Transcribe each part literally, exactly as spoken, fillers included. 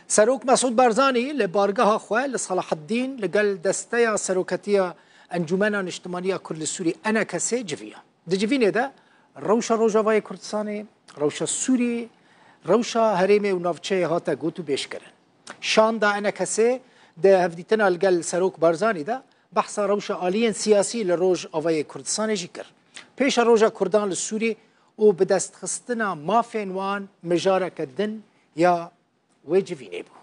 Serok Mesûd Barzanî li bargeha xwe li Salaheddîn li gel Desteya Seroketiya Encûmena Niştimanî ya Kurd li Sûrî, ENKS'ê, civiya. Di civînê de rewşa Rojavayê Kurdistanê, rewşa Sûriyê, rewşa herêmê û navçeyê hate gotûbêjkirin. Şanda ENKS'ê di hevdîtina li gel Serok Barzanî de behsa rewşa aliyên siyasî li Rojavayê Kurdistanê jî kir. Pêşeroja Kurdan li Sûrî û bidestxistina mafên wan mijareke din ya wê civînê bû.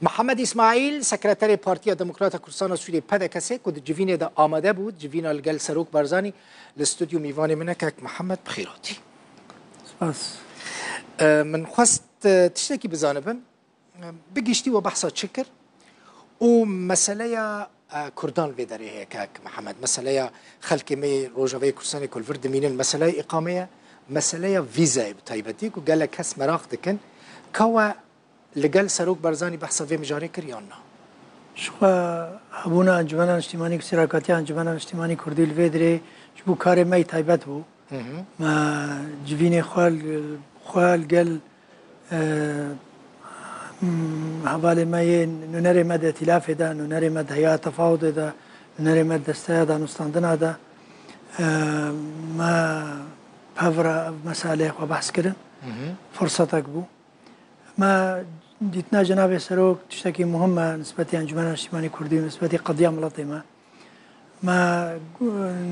Mihemed Îsmaîl, sekreterê Partiya Demokrata Kurdistana Sûriyê, P D K S, ku di civînê de amade bû, civîna li gel Serok Barzanî, li stûdyo mîvanê min e. Kek Mihemed, bi xêr hatî. Spas. E, min xwest, e, tiştekî bizanibim. Bi giştî we behsa çi kir? Û meseleya, e, Kurdan li vê derê heye, kek Mihemed. Meseleya xelkê me yê Rojavayê Kurdistanê ku li vir dimînin, meseleya îqamê ye, meseleya vîzayê bi taybetî ku gelek kes meraq dikin. Ka we li gel Serok Barzanî behsa vê mijarê kir yan na? Ji xwe hebûna Encûmena Niştimanî, ku serokatiya Encûmena Niştimanî Kurdî li vê dirê ji bo karê me yî taybet bû. Hı hı. Me civînê xwe li, xwe li gel, e, m, hevalê me yê nûnerê me di îtîlafê de, nûnerê me di heya tefawudê de, nûnerê me di desteya danûstandina de, e, me pevra ev meseleyê xwe behs kirin. Hı hı. Firsetek bû. Me dîtina Cenabê Serok tiştekî muhim e nisbetî Encûmena Niştimanî Kurdî û nisbetî qediya miletê me. Me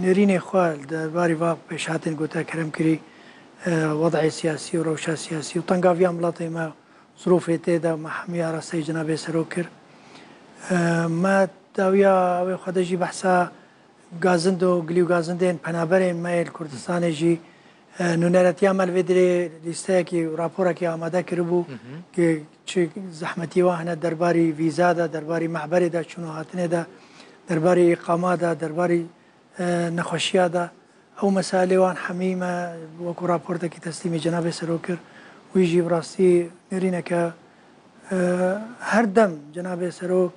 nêrînê xwe li derbarî va pêşhatên gote kerem kirî, e, wed'ê siyasî û rewşa siyasî û tengaviya miletê me, zirofê tê de me hemî arasteyî Cenabê Serok kir. E, me dawiya wê xwe de jî behsa gazindo, gilî û gazindên penaberên me yê li Kurdistanê jî, e, nûneretiya me li vê dirê lîsteyekî, raporekî amade kiribû, hı hı, ki çi zehmetiyê wan hene derbarî vîza de, derbarî mehberê de, çûn û hatinê de, derbarî îqama de, derbarî, e, nexweşiya de. Ew meselê wan hemî me wekû raportekî teslîmî Cenabê Serok kir. Wî jî bi rastî nêrîneke, e, her dem Cenabê Serok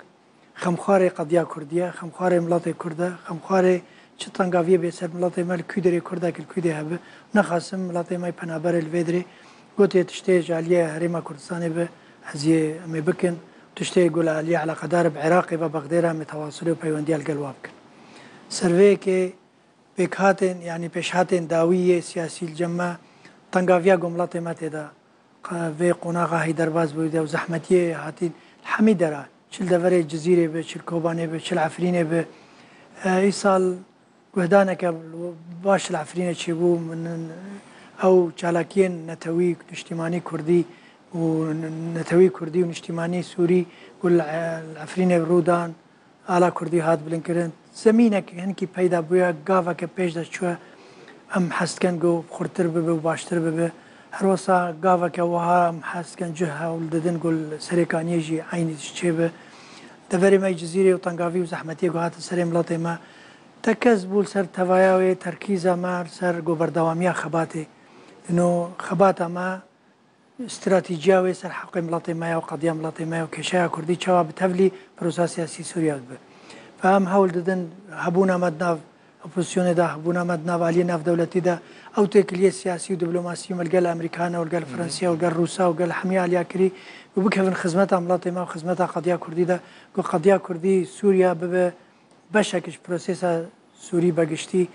xemxwarê qediya Kurdî ye, xemxwarê miletê Kurd e, xemxwarê çi tengaviyê bê ser miletê me li kû derê Kurdek li kû dê hebe. Nexasim miletê me penaberê li vê dirê. Gotiye tiştê ji aliyê Herêma Kurdistanê be, ez yê em ê bikin. Tiştê ku li aliyê eleqedar bi Iraqê ve, Bexdê re, em ê tewasulê û peywendiya li gel wa bikin. Ser vê yekê pêkhatên, yanî pêşhatên dawî yê siyasî li cem me tengaviya ku miletê me tê de, qe-, vê qonaxa hî derbas bûyî de û zehmetiyê hatî li hemî dera, çi li deverê Cizîrê be, çi li Kobanê be, çi li Efrînê be. E, îsal guhdaneke baş li Efrînê çêbû, min ew çalakiyên netewî, niştîmanî kurdî û n-, netewî kurdî û niştîmanî sûrî ku li, li Efrînê rû dan, ala kurdî hat bilindkirin. Zemînek hinkî peyda bûye, gaveke pêş de çûye. Em hez dikin ku xurtir bibe û baştir bibe. Her wesa gaveke wiha em hez dikin, cih hewl didin ku li Serêkaniyê jî eynî tişt çêbe. Deverê me yê Cizîrê û tengavî û zehmetiyê ku hatin serê miletê me, tekez bû li ser tevaya wê, terkîza me li ser ku berdewamiya xebatê. Ino xebata me, stratîjiya wê ser heqê miletê me ye û qediya miletê me ye û kêşeya kurdî çawa bi tevlî prosa siyasî Sûriye dibe. Ve em hewl didin hebûna me di nav opozisyonê de, hebûna me di nav aliyê navdewletî de, ew têkiliyê siyasî û diplomasî me li gel Amerîkan û li gel Fransiya û li gel Rûsa û gel hemî aliya kirî û bikevin xizmeta miletê me û xizmeta qediya kurdî de, ku qediya kurdî Sûriye bibe beşek ji prosesa Sûrî be giştî.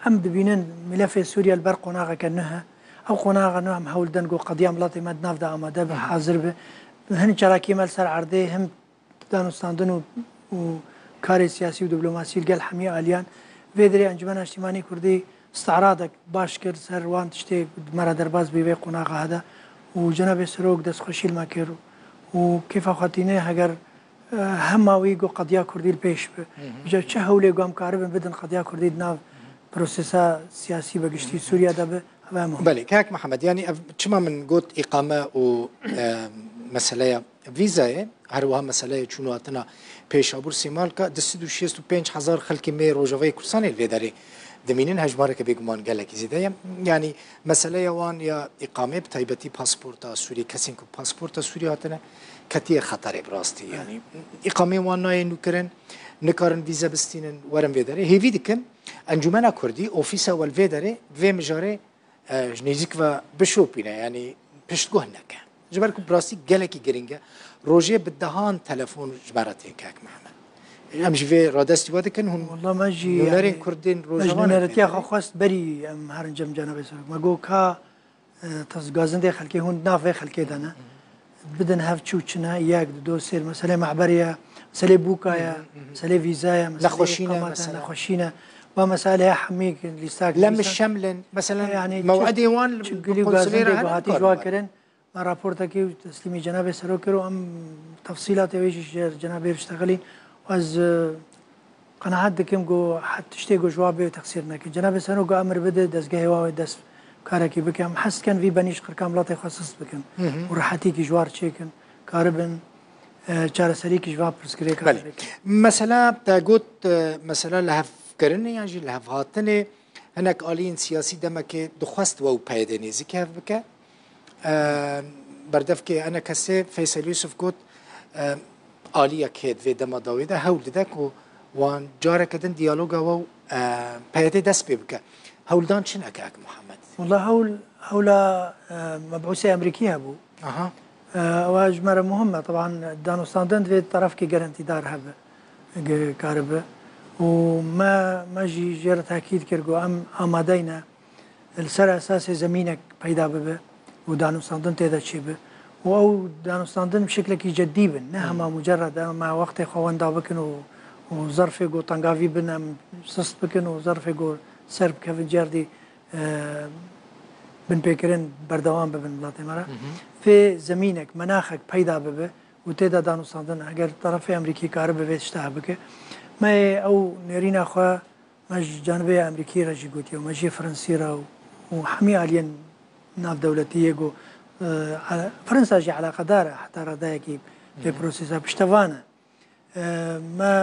Em dibînin milefê Sûriye li ber qonaxeke nuh e. Ew qonaxa nuh em hewl didin ku qediya miletê me di nav de amade be, hazir be. Hin çalakiyê me li ser erdê, hin danûstandin û, û karê siyasî û diplomasî li gel hemî aliyan. Vê dirê Encûmena Niştîmanî Kurdî îstîradek baş kir ser wan tiştê me re derbas bî vê qonaxa hede û Cenabê Serok destxweşî li me kir û kêfa xwe tîne heger hema wî ku qediya kurdî li pêş be. Hı hı. Ji çi hewlê ku em karibin bidin qediya kurdî di nav prosesa siyasî be giştî Sûriye de be, ev e muhim. Belê, kak Mihemed, yanî ev çima min got îqame û, e, meseleya vîzayê, her wiha meseleya çûn û hatina pêşabûr Sêmalka, du sed û şêst û pênc hezar xelkê me yê Rojavayê Kurdistanê li vê derê dimînin, hejmareke bêguman gelekî zêde ye. Yanî meseleya wan ya îqamê, bi taybetî pasporta Sûrî, kesên ku pasporta Sûrî hatine, ketiye xeterê bi rastî. Evet. Yanî îqameyên wan nayên nûkirin, nikarin vîze bistînin, werin vê derê. Hêvî dikim Encûmena Kurdî, ofîsa we li vê derê, vê mijarê, e, ji nêzîk ve bişopîne. Yanî piştguh neke. Ji ber ku bi rastî gelekî giring e. Rojê bi dehan telefon ji me re tên, kak Mihemed. Em ji vê radestî we dikin, hûn Walla me jî, nûnerên yani, Kurdên me jî Rojava ne nûneretiya xwe xwest berî em herin cem cenabê serok. Me got ka, e, tas gazindê xelkê hûn di nav vê xelkê de ne. Bidin hev çi û çi ne, yek, du, sêr, meselê mehberê ye, meselê bûka ye, meselê vîza ye, meselê Nexweşî ne, îqameta, mesela. Nexweşî ne. Va meselê hemî lîstak Lem nivîsan. Şemlin, mesela, Yani, mewedê wan li çi gulî û konsulê gazindê re hene guhatî ji wa kirin. Me raportekî û teslîmî cenabê serok kir û em tefsîlatê wê jî ji cenabê Riştexilî û ez, e, qenaet dikim ku he-, tiştê ku ji wa bê texsîr nekin. Cenabê serok ku emir bide dezgehê wa wê dest karekî bike. Em hez dikin vî benî ji qirka miletê xwe sist bikin Hı hı. û rehetîkî ji wa re çêkin, karibin, e, çareserîkî ji va pirsgirêkan Belê. Bikin. Mesela te got, e, mesela lihevkirinê yan jî lihevhatinê hinek aliyên siyasî demekê dixwest we û PYD nêzîkî hev bike. E, berdevkê enekesê Feysel Yusuf got, e, aliyek hê di vê dema dawê de hewl dide ku wan careke din diyaloga we û, e, PYD dest pê bike. Hewldan çi ne kak Muhammed? Wala hewl, hewla, e, mebûsê Amerîkî hebû. Aha. E, ewa ji me re muhim e. Teban danûstandin divê terefkî gerentîdar hebe, ge-, karibe. Û me, me jî jê re tekîd kir ku em amadeyne li ser esasê zemînek peyda bibe û danûstandin tê de çêbe. Û ew danûstandin bi şeklekî ceddî bin, ne hema mucerred em me wextê xwe wenda bikin û, û zerfê ku tengavî bin em sist bikin û zerfê ku ser bikevin cerdî, e, binpêkirin berdewam bibin welatê me re. Vê zemînek, menaxek peyda bibe û tê de danûstandin, eger terefê Amerîkî karibe vê tişta bike, me ew nêrîna xwe Me ji canibê Amerîkî re jî gotiye û me jî Fransî re û, û hemî aliyên navdewletî yê ku, e, ele-, Fransa jî eleqedar e heta radayekî vê prosesa piştevane. E, me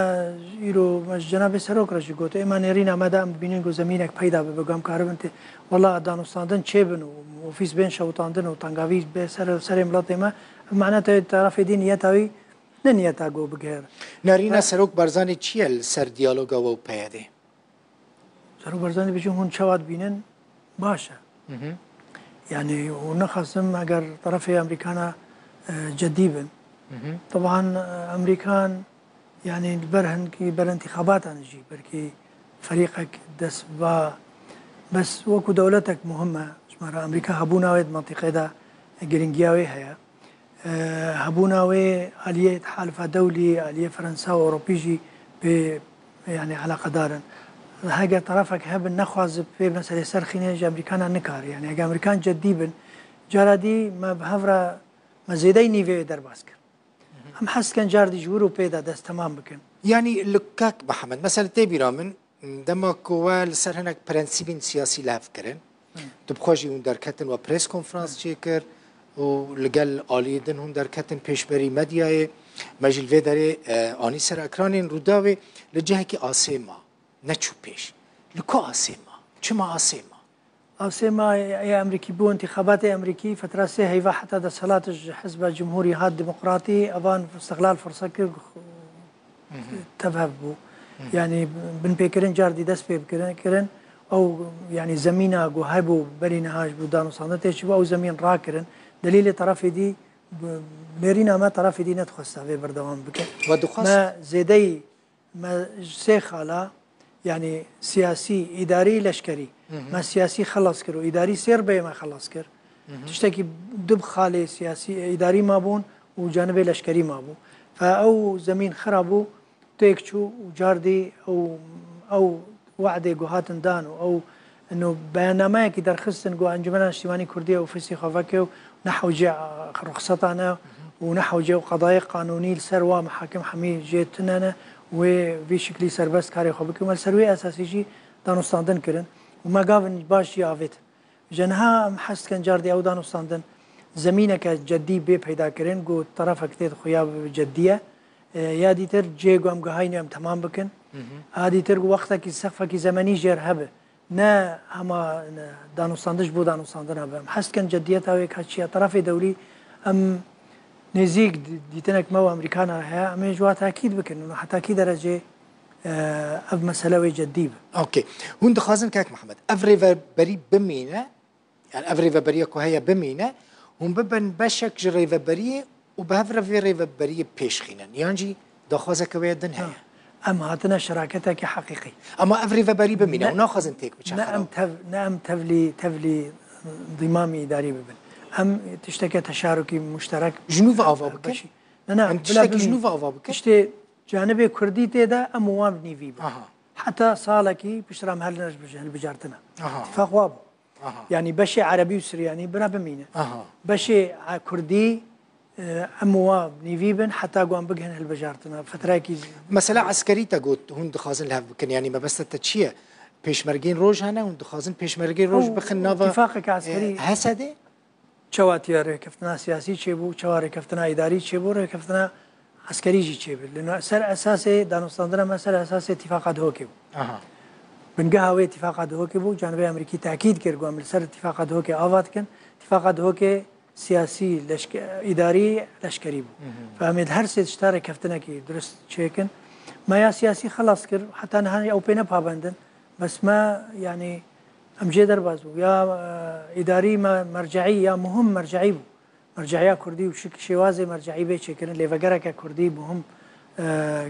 îro me ji cenabê serok re jî got, êma nêrîna me de em dibînin ku zemînek peyda bibe, ku em karibin tê, wela danûstandin çêbin û ofîs bên şewitandin û tengavî bê ser, serê miletê me, bi mane te tarafê dî niyeta wî ne niyeta ku bigihêre. Nerîna Serok Barzanî çi ye li ser diyaloga we û PYDê? Serok Barzanî dibêje hûn çawa dibînin baş e. Hı hı. Yani hûn nexasim eger terefê Amerîkana, e, cedî bin. Hı hı. Teban, e, Amerîkan yani li ber hindkî ber întîxabatan jî belkî ferîqek dest ba. Bes wekû dewletek muhim e ji me re. Amerîka hebûna wê di mentiqê de giringiya wê heye. E, hebûna wê aliyê Tehalifa Dewlî, aliyê Fransa û Ewropî jî pê, yani, eleqedar in. Heger terefek hebin nexwaze pê meselê ser xîne ji Amerîkana nikare. Yani, heger Amerîkan cedî bin, cara dî me bi hev re me zêdeyî nîvê wê derbas kir. Em hez dikin car dî ji wir û pê de dest temam bikin. Yani, li kak Mihemed, mesela tê bîra min, Dema ku we li ser hinek prensîbên siyasî li hev kirin, tu bi xwe jî hûn derketin, we press konferans çêkir û li gel aliyê din hûn derketin pêşberî medyayê. Me jî li vê derê, e, anî ser ekranên Rûdawê li cihekî asê ma, neçû pêş. Li ku asê ma? Çima asê ma? Asê ma ê Amerîkî bû, întîxabatê Amerîkî fetra sê heyva heta desthilat ji Hizba Cumhurî hat Demokratî, evan istiqlal firse kir, tev hev bû. Hı. Yani binpêkirin car dî dest pê bikirin, kirin. Ew, yani zemîna ku hebû berî niha ji bo danûstandin tê çûbû, ew zemîn rakirin. Delîlê terefê dî, nêrîna me terefê dî nedixwesta vê berdewam bike. We dixwest? Me zêdeyî, me ji sê xala, yani siyasî, îdarî, leşkerî. Hı hı. Me siyasî xelas kir û îdarî sê ribeyê me xelas kir. Hı hı. Tiştekî du bi xalê siyasî, îdarî mabûn û canibê leşkerî mabû. Fe ew zemîn xira bû, têk çû û cardî ew, ew we'dê ku hatin dan û ew, ino, beyannameyekî derxistin ku Encûmena Niştîmanî Kurdî ew ofîsê xwe veke û ne hewcê ruxsetan e û ne hewcê ew qedayê qanûnî li ser wa mihakim hemî jê tune ne, wê vî şiklî serbest karê xwe bike. Me li ser wê esasî jî danûstandin kirin û me gavin baş jî avêtin. Ji niha em hez dikin car dî ew danûstandin zemîneke cedî bê peyda kirin, ku terefek tê de xuya bibe cedî ye. E, ya dîtir cihê ku em gihayîne em temam bikin. Hı hı. A dîtir ku wextekî sexfekî zemenî jê re hebe. Ne hema, ne, danûstandin ji bo danûstandin hebe. Em hez dikin cediyeta wê ka çi ye. Terefê dewlî em nêzîk di-, dîtinek me û Amerîkana heye. Em ê ji wa tekîd bikin. Heta kî derecê e, ev mesele wê cedî be. Okey. Hûn dixwazin, kek Mihemed, ev rêveberî bimîne, yani ev rêveberiya ku heye bimîne hûn bibin beşek ji rêveberiyê û bi hev re vê rêveberiyê pêş xînin. Yan jî daxwazeke wê din heye. Em hatine şiraketekî heqîqî. Ama ev rêveberî bimîne Ne- û naxwazin têk biçe Ne xera. em tev, ne em tevlî, tevlî dîmamî îdarî bibin. Em tişteke teşarukî muşterek Ji nû ve ava bikin. beşî. Ne, ne, Em bila tiştekî bimîne. ji nû ve ava bikin. Tiştê canibê Kurdî tê de em û wan bi nîvî bin. Aha. Heta salekî piştre em hel hilbijartine. Aha. Tifaq wa bû. Aha. Yani beşê Erebî û Siryanî bira bimîne. Aha. Beşê e, Kurdî e, em û wa bi nîvî bin heta wan bighin hilbijartine. Fetrekî Mesela eskerî te got hûn dixwazin li hev bikin. Yanî mebesta te çi ye? Pêşmergên roj hene, hûn dixwazin pêşmergên roj Ew bixin nava tifaqeke eskerî- e, Hesedê? Çawa tiya rêkeftina siyasî çêbû, çawa rêkeftina îdarî çêbû, rêkeftina eskerî jî çêbû. Li no-, ser esasê danûstandina me ser esasê Tîfaqa Dihokê bû. Aha. Bingeha wê Tîfaqa Dihokê bû, canibê Amerîkî tekîd kir ku em li ser Tîfaqa Dihokê ava dikin. Tîfaqa Dihokê siyasî, leşke, îdarî, leşkerî bû. Fe em ê di her sê tişta rêkeftinekî dirust çêkin. Me ya siyasî xelas kir, heta niha ew pê ne pabend in. Bes me, yanî, em jê derbas bû. Ya e, îdarî me merceî, ya muhim merceî bû. Merceîya Kurdî û şik-, şêwazê merceî bê çêkirin, lêvegereke Kurdî muhim, e,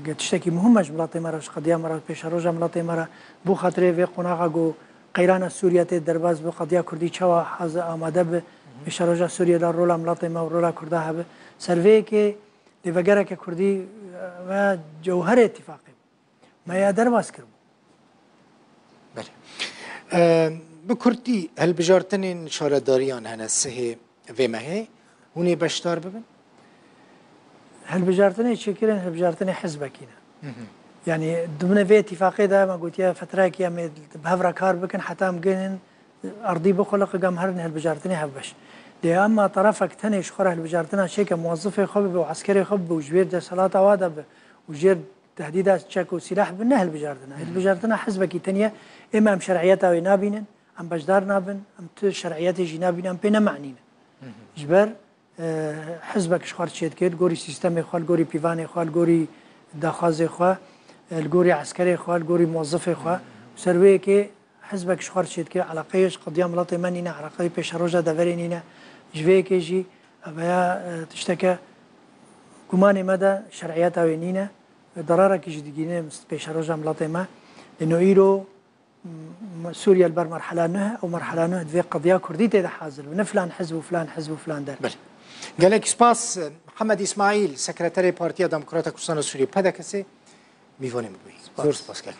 ge-, tiştekî muhim e ji miletê me re, ji qediya me re, pêşeroja miletê me re. Bo xatirê vê qonaxa ku qeyrana Sûriye tê derbas bi, qediya Kurdî çawa haz amade bi, pêşeroja Sûriye de rola miletê me û rola Kurda hebe. Ser vê yekê lêvegereke Kurdî, e, me cewherê tîfaqê bû. Me ya derbas kiribû. Belê. E, bi kurtî hilbijartinên şaredariyan hene sihê vê mehê. Hûn ê beşdar bibin? Hilbijartinê çêkirin, hilbijartinê hizbekî ne. Yani dimine vê îtîfaqê de me gotiye fetrekî em ê bi hev re kar bikin heta em gihînin erdî bixuliqik em herin hilbijartinê hevbeş. Lê ema terefek tenê ji xwe re hilbijartina çêke, muwezifê xwe bibe û eskerê xwe bibe û ji wêr desthilata wa de be û jêr tehdîda çek û sîlah be, ne hilbijartin e. Hilbijartina hizbekî teniye, ême em şer'iyeta wê nabînin, em beşdar nabin, em tu şer'iyetê jî nabînin, em pê ne me'nî ne. Ji ber e, hizbek ji xwe re çêdike, li gorî sîstemê xwe, li gorî pîvanê xwe, li gorî daxwazê xwe, e, li gorî eskerê xwe, li gorî muwezifê xwe. Ser wê yekê hizbek ji xwe re çêdike, eleqeyê ji qediya miletê me nîne, eleqeyê pêşeroja deverê nîne. Ji vê yekê jî ev ya, e, tişteke gumanê me de şer'iyeta wê nîne. Derarekî jî digîne pêşeroja miletê me. Lê no îro M-, Sûriye li ber merhela nuh, ew merhela nuh divê qediya Kurdî tê de hazir be. Ne filan hizb û filan hizb û filan der. Belê. Gelek spas, Mihemed Îsmaîl, Sekreterê Partiya Demokrata Kurdistana Sûriyê, P D K S'ê, mîvanê min bûyî. Zor spas, gelek